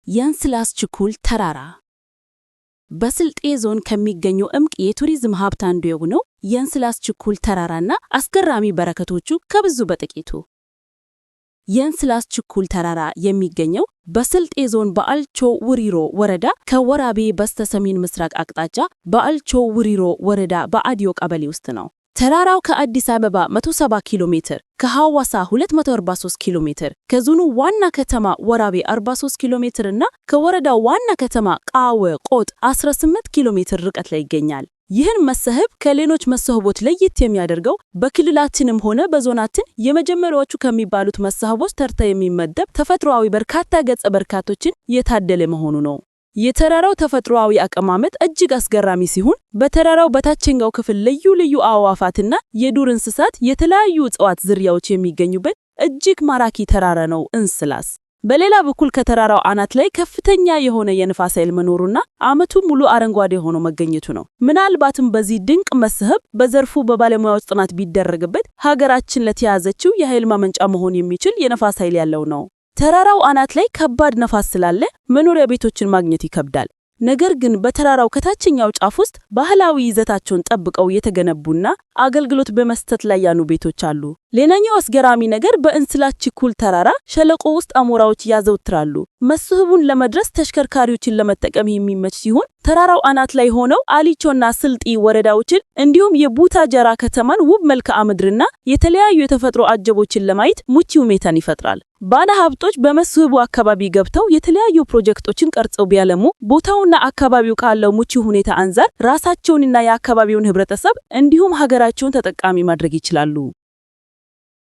የእንስላስ ችኩል ተራራ በስልጤ ዞን ከሚገኙ እምቅ የቱሪዝም ሀብት አንዱ የሆነው የእንስላስ ችኩል ተራራና አስገራሚ በረከቶቹ ከብዙ በጥቂቱ። የእንስላስ ችኩል ተራራ የሚገኘው በስልጤ ዞን በአልቾ ውሪሮ ወረዳ ከወራቤ በስተሰሜን ምስራቅ አቅጣጫ በአልቾ ውሪሮ ወረዳ በአዲዮ ቀበሌ ውስጥ ነው። ተራራው ከአዲስ አበባ 170 ኪሎ ሜትር፣ ከሐዋሳ 243 ኪሎ ሜትር፣ ከዞኑ ዋና ከተማ ወራቤ 43 ኪሎ ሜትር እና ከወረዳው ዋና ከተማ ቃወ ቆጥ 18 ኪሎ ሜትር ርቀት ላይ ይገኛል። ይህን መስህብ ከሌሎች መስህቦች ለየት የሚያደርገው በክልላችንም ሆነ በዞናችን የመጀመሪያዎቹ ከሚባሉት መስህቦች ተርታ የሚመደብ ተፈጥሯዊ በርካታ ገጸ በረከቶችን የታደለ መሆኑ ነው። የተራራው ተፈጥሯዊ አቀማመጥ እጅግ አስገራሚ ሲሆን፣ በተራራው በታችኛው ክፍል ልዩ ልዩ አዕዋፋትና የዱር እንስሳት፣ የተለያዩ እጽዋት ዝርያዎች የሚገኙበት እጅግ ማራኪ ተራራ ነው እንስላስ። በሌላ በኩል ከተራራው አናት ላይ ከፍተኛ የሆነ የንፋስ ኃይል መኖሩና ዓመቱን ሙሉ አረንጓዴ ሆኖ መገኘቱ ነው። ምናልባትም በዚህ ድንቅ መስህብ በዘርፉ በባለሙያዎች ጥናት ቢደረግበት ሀገራችን ለተያዘችው የኃይል ማመንጫ መሆን የሚችል የነፋስ ኃይል ያለው ነው። ተራራው አናት ላይ ከባድ ነፋስ ስላለ መኖሪያ ቤቶችን ማግኘት ይከብዳል። ነገር ግን በተራራው ከታችኛው ጫፍ ውስጥ ባህላዊ ይዘታቸውን ጠብቀው የተገነቡና አገልግሎት በመስጠት ላይ ያሉ ቤቶች አሉ። ሌላኛው አስገራሚ ነገር በእንስላስ ችኩል ተራራ ሸለቆ ውስጥ አሞራዎች ያዘወትራሉ። መስህቡን ለመድረስ ተሽከርካሪዎችን ለመጠቀም የሚመች ሲሆን፣ ተራራው አናት ላይ ሆነው አሊቾና ስልጢ ወረዳዎችን እንዲሁም የቡታጀራ ከተማን ውብ መልክዓ ምድርና የተለያዩ የተፈጥሮ አጀቦችን ለማየት ምቹ ሁኔታን ይፈጥራል። ባለ ሀብቶች በመስህቡ አካባቢ ገብተው የተለያዩ ፕሮጀክቶችን ቀርጸው ቢያለሙ ቦታውና አካባቢው ካለው ምቹ ሁኔታ አንጻር ራሳቸውንና የአካባቢውን ህብረተሰብ እንዲሁም ሀገራቸውን ተጠቃሚ ማድረግ ይችላሉ።